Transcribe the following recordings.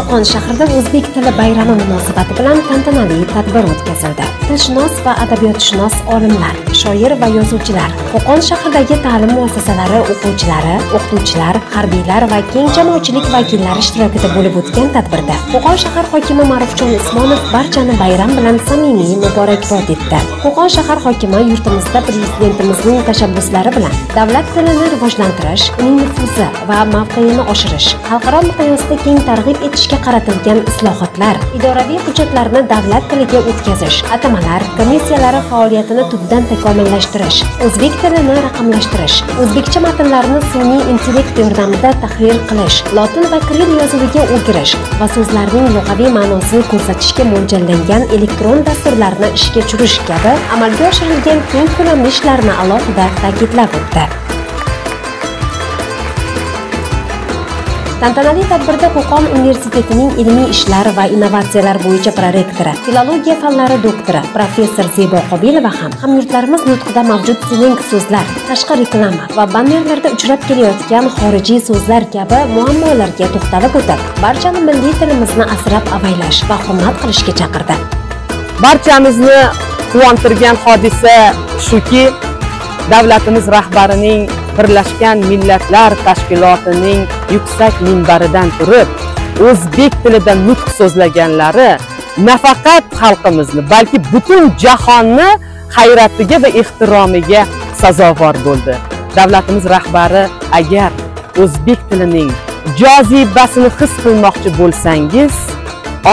Qo'qon shahrida o'zbek tili bayrami munosabati bilan tantanali tadbir o'tkazildi. Tilshunos va adabiyotshunos olimlar, shoir va yozuvchilar, Qo'qon shahridagi ta'lim muassasalari o'quvchilari, o'qituvchilar, harbiylar va keng jamoatchilik vakillari ishtirokida bo'lib o'tgan tadbirda Qo'qon shahar hokimi Ma'rufjon Usmonov barchani bayram bilan samimiy muborakbod etdi. Qo'qon shahar hokimi yurtimizda prezidentimizning tashabbuslari bilan davlat tilini rivojlantirish, uning nufuzi va mavqeini oshirish, xalqaro miqyosda keng targ'ib etishga qaratilgan islohotlar, idoraviy hujjatlarni davlat tiliga o'tkazish, atamalar komissiyalari faoliyatini tubdan takomillashtirish, o'zbek tilini raqamlashtirish, o'zbekcha matnlarni sun'iy intellekt yordamida tahrir qilish, lotin va kirill yozuviga o'girish va so'zlarning lug'aviy ma'nosini ko'rsatishga mo'ljallangan elektron dasturlarni ishga tushirish kabi amalga oshirilgan keng ko'lamli ishlarni alohida ta'kidlab o'tdi. Tantanali tadbirda Qo'qon universitetining ilmiy ishlar va innovatsiyalar bo'yicha prorektori, filologiya fanlari doktori, professor Zebo Qobilova ham hamyurtlarimiz nutqida mavjud sleng so'zlar, tashqi reklama va bannerlarda uchrab kelayotgan xorijiy so'zlar kabi muammolarga to'xtalib o'tib, barchani milliy tilimizni asrab avaylash va hurmat qilishga chaqirdi. Barchamizni quvontirgan hodisa shuki, davlatimiz rahbarining Birlashgan Millatlar Tashkilotining yuksak minbaridan turib, o'zbek tilida nutq so'zlaganlari nafaqat xalqimizni, balki butun jahonni hayratiga va ehtiromiga sazovor bo'ldi. Davlatimiz rahbari agar o'zbek tilining jozibasini his qilmoqchi bo'lsangiz,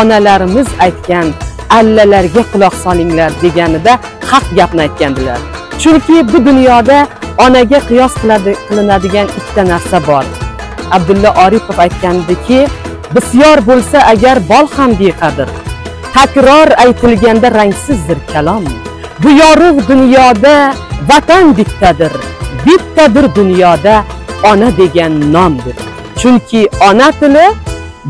onalarimiz aytgan allalarga quloq solinglar deganida haq gapni aytgandilar. Chunki bu dunyoda onaga qiyos qilinadigan ikkita narsa bor. Abdulla Oripov aytgandiki, bisyor bo'lsa agar bol ham beqadr, takror aytilganda rangsizdir kalom. Bu yorug' dunyoda vatan bittadir, bittadir dunyoda ona degan nomdir. Chunki ona tili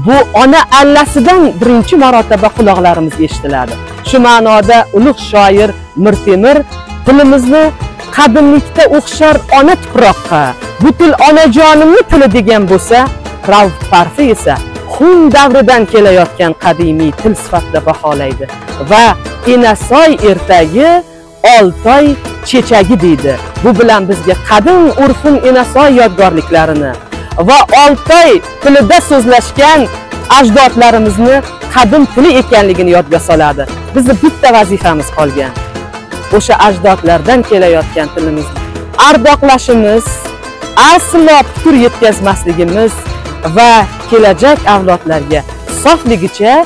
bu ona allasidan birinchi marotaba quloqlarimizga eshitiladi. Shu ma'noda ulug' shoir Mir Temir tilimizni qadimlikda o'xshar ona tuproqqa, bu til onajonimni tili degan bo'lsa, Rauf Parfi esa Xun davridan kelayotgan qadimiy til sifatida baholaydi va Enasoy ertagi Oltoy chechagi deydi. Bu bilan bizga qadim Urxun Enasoy yodgorliklarini va Oltoy tilida so'zlashgan ajdodlarimizni qadim tili ekanligini yodga soladi. Bizni bitta vazifamiz qolgan. O'sha ajdodlardan kelayotgan tilimizni ardoqlashimiz, aslo putur yetkazmasligimiz va kelajak avlodlarga sofligicha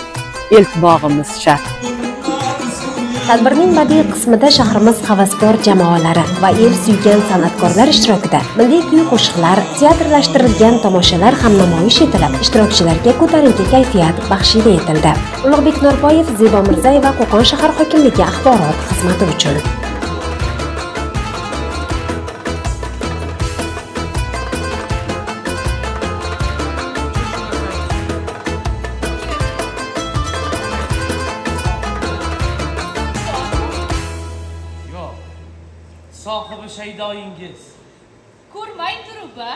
eltmog'imiz shart. Tadbirning badiiy qismida shahrimiz havaskor jamoalari va el suygan san'atkorlar ishtirokida milliy kuy-qo'shiqlar, teatrlashtirilgan tomoshalar ham namoyish etilib, ishtirokchilarga ko'tarinki kayfiyat baxshida etildi. Ulug'bek Norboyev, Zebo Mirzayeva, Qo'qon shahar hokimligi axborot xizmati uchun. Sohibi shaydoyingiz. Ko'rmay turib-a?